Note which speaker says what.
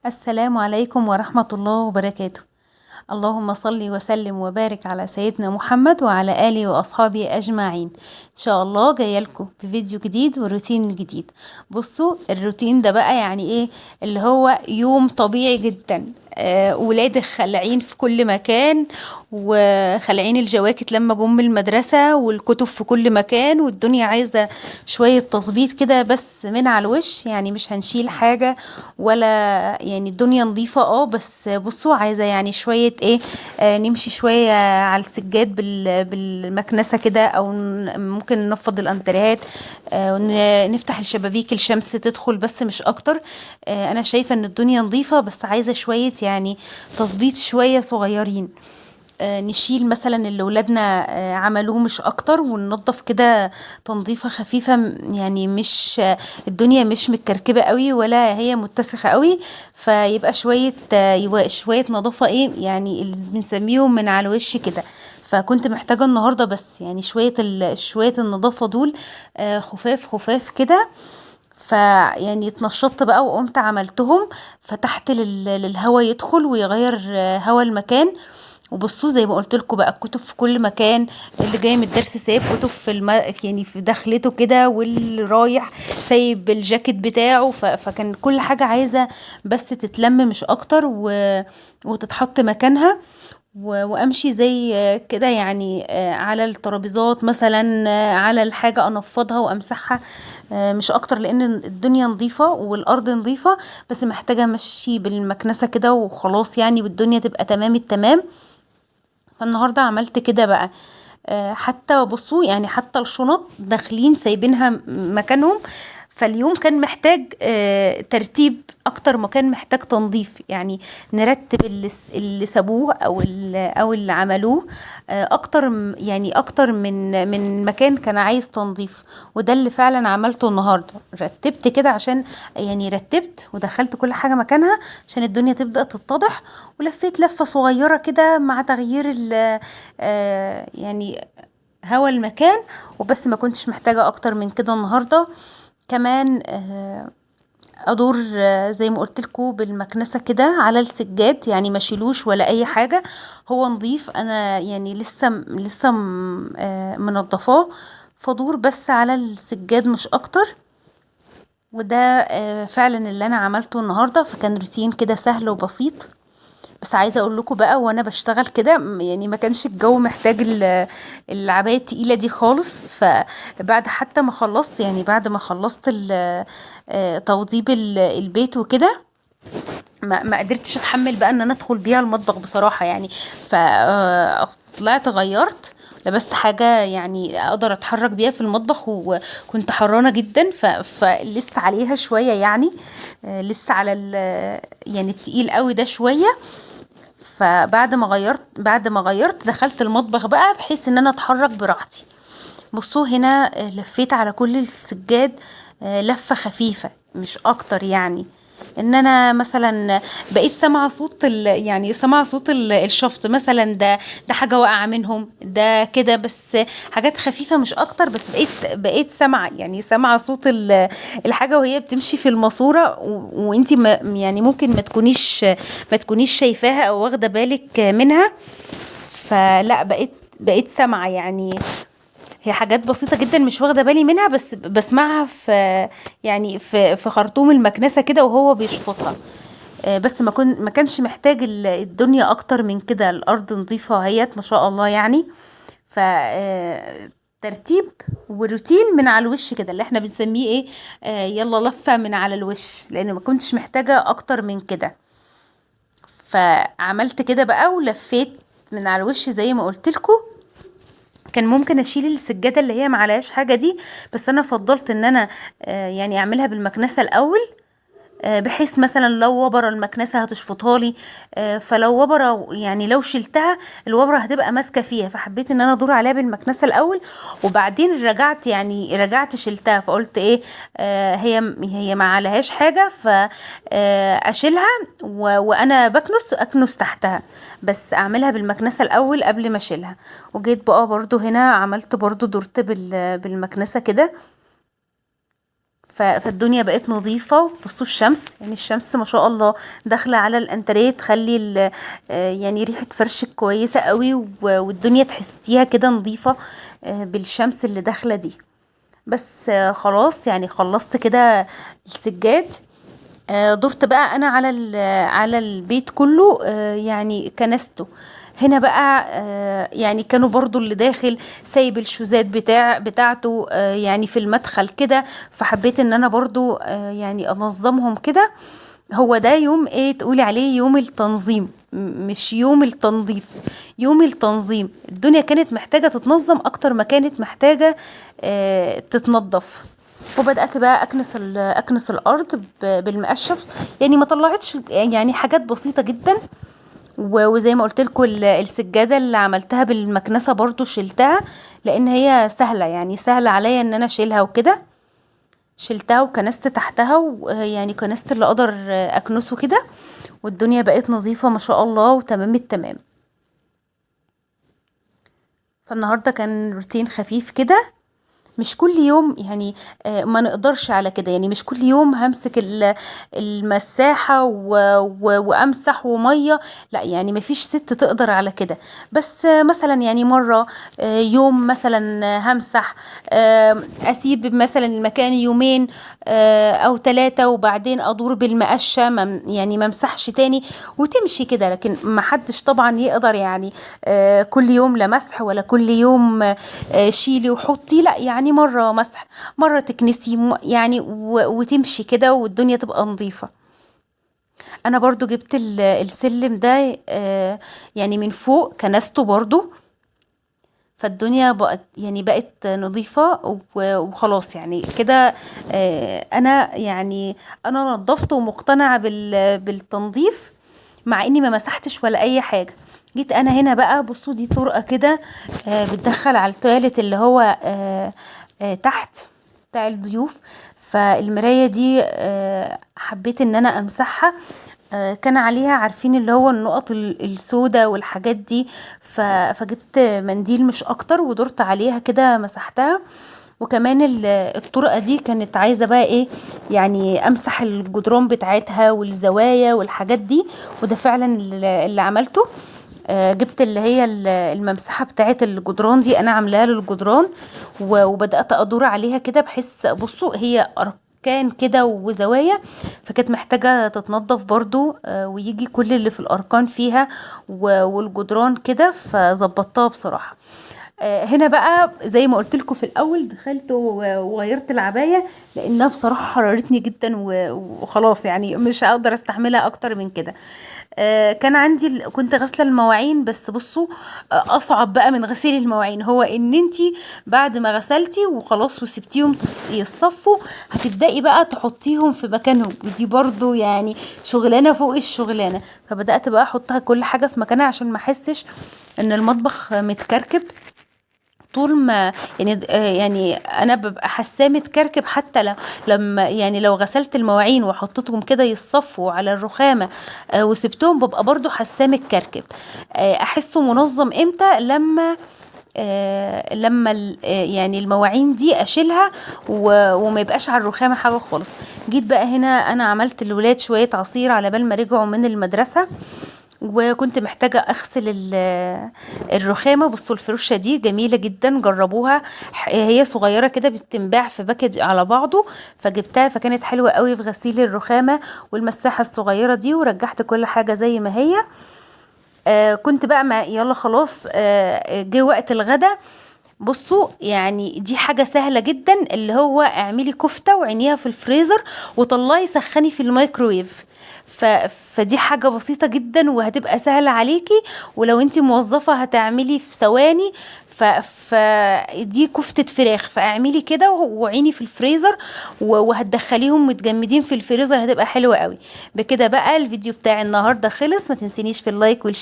Speaker 1: السلام عليكم ورحمة الله وبركاته. اللهم صل وسلم وبارك على سيدنا محمد وعلى آله وأصحابه أجمعين. إن شاء الله جاية لكم بفيديو جديد وروتين جديد. بصوا الروتين ده بقى يعني إيه؟ اللي هو يوم طبيعي جدا، ولاد خالعين في كل مكان، وخالعين الجواكت لما جم من المدرسة، والكتب في كل مكان، والدنيا عايزة شوية تظبيط كده بس من على الوش، يعني مش هنشيل حاجة ولا يعني الدنيا نظيفة. بس بصوا عايزة يعني شوية ايه، نمشي شوية على السجاد بالمكنسة كده، او ممكن ننفض الانتريهات، ونفتح الشبابيك الشمس تدخل، بس مش اكتر. انا شايفة ان الدنيا نظيفة، بس عايزة شوية يعني تظبيط شوية صغيرين، نشيل مثلا اللي ولادنا عملوه مش اكتر، وننظف كده تنظيفة خفيفة، يعني مش الدنيا مش متكركبة قوي ولا هي متسخة قوي، فيبقى شوية نظافة ايه يعني اللي بنسميهم من على الوش كده. فكنت محتاجة النهاردة بس يعني شوية النظافة دول، خفاف خفاف كده. فيعني اتنشطت بقى وقمت عملتهم، فتحت للهوا يدخل ويغير هوا المكان. وبصوا زي ما قلت لكم بقى الكتب في كل مكان، اللي جاي من الدرس سايب كتب في يعني في دخلته كده، واللي رايح سايب الجاكيت بتاعه، فكان كل حاجة عايزة بس تتلم مش اكتر وتتحط مكانها. وامشي زي كده يعني، على الترابيزات مثلا، على الحاجة انفضها وامسحها، مش اكتر، لان الدنيا نظيفة والارض نظيفة، بس محتاجة امشي بالمكنسة كده وخلاص يعني، والدنيا تبقى تمام التمام. فالنهاردة عملت كده بقى. حتى بصوا يعني حتى الشنط داخلين سايبينها مكانهم. فاليوم كان محتاج ترتيب اكتر ما كان محتاج تنظيف، يعني نرتب اللي سابوه او اللي عملوه، اكتر يعني اكتر من مكان كان عايز تنظيف. وده اللي فعلا عملته النهارده، رتبت كده عشان يعني رتبت ودخلت كل حاجة مكانها عشان الدنيا تبدا تتضح، ولفيت لفه صغيرة كده مع تغيير يعني هوا المكان وبس. ما كنتش محتاجه اكتر من كده النهارده. كمان ادور، زي ما قلت لكم بالمكنسه كده على السجاد، يعني ما شيلوش ولا اي حاجة، هو نظيف، انا يعني لسه منظفاه، فدور بس على السجاد مش اكتر. وده فعلا اللي انا عملته النهارده. فكان روتين كده سهل وبسيط. بس عايزه اقول لكم بقى وانا بشتغل كده، يعني ما كانش الجو محتاج العباية التقيله دي خالص. فبعد حتى ما خلصت، يعني بعد ما خلصت توضيب البيت وكده، ما قدرتش اتحمل بقى ان انا ادخل بيها المطبخ بصراحة يعني. طلعت غيرت، لبست حاجة يعني اقدر اتحرك بيها في المطبخ، وكنت حرانه جدا، فلسه عليها شوية يعني، لسه على يعني التقيل قوي ده شوية. فبعد ما غيرت، بعد ما غيرت دخلت المطبخ بقى بحيث ان انا اتحرك براحتي. بصوا هنا، لفيت على كل السجاد، لفة خفيفة مش اكتر، يعني ان انا مثلا بقيت سامعه صوت يعني سامعه صوت الشفط مثلا، ده حاجة واقعه منهم، ده كده، بس حاجات خفيفة مش اكتر. بس بقيت سامعه، يعني سامعه صوت الحاجة وهي بتمشي في الماسورة، وانتي يعني ممكن ما تكونيش شايفاها او واخده بالك منها. فلا بقيت سامعه، يعني هي حاجات بسيطة جدا مش واخدة بالي منها، بس بسمعها في خرطوم المكنسة كده وهو بيشفطها. بس ما كانش محتاج الدنيا اكتر من كده، الارض نظيفة اهيت ما شاء الله يعني. ف ترتيب وروتين من على الوش كده اللي احنا بنسميه ايه، يلا لفة من على الوش، لان ما كنتش محتاجة اكتر من كده. فعملت كده بقى ولفيت من على الوش زي ما قلت لكم. كان ممكن اشيل السجادة اللي هي معلهاش حاجة دي، بس انا فضلت ان انا يعني اعملها بالمكنسه الاول، بحيث مثلا لو وبره المكنسة هتشفطها لي، فلو وبره يعني لو شلتها الوبره هتبقى ماسكه فيها، فحبيت ان انا ادور عليها بالمكنسه الاول، وبعدين رجعت يعني رجعت شلتها. فقلت ايه، هي ما عليهاش حاجة، ف، اشيلها وانا بكنس اكنس تحتها، بس اعملها بالمكنسه الاول قبل ما اشيلها. وجيت بقى برضو هنا عملت برضو دورت بالمكنسه كده. فالدنيا بقت نظيفة. بصوا الشمس، يعني الشمس ما شاء الله داخلة على الانتريه، تخلي يعني ريحة فرشك كويسة قوي، والدنيا تحسيها كده نظيفة بالشمس اللي داخلة دي. بس خلاص يعني خلصت كده السجاد. درت بقى انا على البيت كله، يعني كنسته. هنا بقى يعني كانوا برضو اللي داخل سايب الشوزات بتاعته يعني في المدخل كده، فحبيت ان انا برضو يعني انظمهم كده. هو ده يوم ايه تقولي عليه؟ يوم التنظيم، مش يوم التنظيف، يوم التنظيم. الدنيا كانت محتاجة تتنظم اكتر ما كانت محتاجة تتنظف. وبدأت بقى اكنس الارض بالمقشف، يعني ما طلعتش يعني حاجات بسيطة جدا. وزي ما قلت لكم السجادة اللي عملتها بالمكنسة برضو شلتها، لان هي سهلة، يعني سهلة عليا ان انا اشيلها وكده. شلتها وكنست تحتها، ويعني كنست اللي اقدر اكنسه كده، والدنيا بقت نظيفة ما شاء الله وتمام التمام. فالنهاردة كان روتين خفيف كده، مش كل يوم يعني ما نقدرش على كده، يعني مش كل يوم همسك المساحة وامسح ومية، لا يعني ما فيش ست تقدر على كده. بس مثلا يعني مرة يوم مثلا همسح، اسيب مثلا المكان يومين او 3، وبعدين ادور بالمقشة، يعني ما امسحش تاني وتمشي كده. لكن ما حدش طبعا يقدر يعني كل يوم لا مسح ولا كل يوم شيلي وحطي، لا يعني مرة مسح مرة تكنسي يعني وتمشي كده والدنيا تبقى نظيفة. انا برضو جبت السلم ده يعني من فوق كنسته برضو، فالدنيا بقت يعني بقت نظيفة وخلاص يعني كده. انا يعني انا نظفت ومقتنعة بالتنظيف مع اني ما مسحتش ولا اي حاجة. جيت انا هنا بقى بصوا دي طرقة كده بتدخل على التواليت اللي هو تحت بتاع الضيوف، فالمراية دي حبيت ان انا امسحها. كان عليها عارفين اللي هو النقط السوداء والحاجات دي، فجبت منديل مش اكتر ودورت عليها كده مسحتها. وكمان الطرقة دي كانت عايزة بقى ايه، يعني امسح الجدران بتاعتها والزوايا والحاجات دي، وده فعلا اللي عملته. جبت اللي هي الممسحة بتاعت الجدران دي، انا عاملاها للجدران، وبدأت ادور عليها كده بحس بصوا هي اركان كده وزوايا، فكانت محتاجة تتنظف برضو، ويجي كل اللي في الاركان فيها والجدران كده، فظبطتها بصراحة. هنا بقى زي ما قلت لكم في الاول دخلت وغيرت العباية لانها بصراحة حررتني جدا وخلاص يعني مش هقدر استحملها اكتر من كده. كان عندي كنت غاسله المواعين، بس بصوا، اصعب بقى من غسيل المواعين هو ان انتي بعد ما غسلتي وخلاص وسبتيهم يتصفوا هتبدأي بقى تحطيهم في مكانهم، ودي برضو يعني شغلانة فوق الشغلانة. فبدأت بقى احطها كل حاجة في مكانها عشان ما احسش ان المطبخ متكركب. طول ما يعني انا ببقى حاساه متكركب، حتى لما يعني لو غسلت المواعين وحطيتهم كده يتصفوا على الرخامه، وسبتهم ببقى برضو حاساه متكركب. احسه منظم امتى؟ لما يعني المواعين دي اشيلها وما يبقاش على الرخامه حاجة خالص. جيت بقى هنا انا عملت الولاد شوية عصير على بال ما رجعوا من المدرسة، وكنت محتاجة اغسل الرخامة. بصوا الفرشة دي جميلة جدا، جربوها، هي صغيرة كده بتنباع في باكج على بعضه، فجبتها فكانت حلوة قوي في غسيل الرخامة والمساحة الصغيرة دي. ورجعت كل حاجة زي ما هي. كنت بقى ما يلا خلاص، جه وقت الغدا. بصوا يعني دي حاجة سهلة جدا، اللي هو اعملي كفتة وعينيها في الفريزر وطلعي سخني في الميكرويف، فدي حاجة بسيطة جدا وهتبقى سهلة عليكي، ولو انتي موظفة هتعملي في ثواني. فدي كفتة فراخ، فاعملي كده وعيني في الفريزر وهتدخليهم متجمدين في الفريزر، هتبقى حلوة قوي. بكده بقى الفيديو بتاع النهاردة خلص. ما تنسينيش في ال like وال share.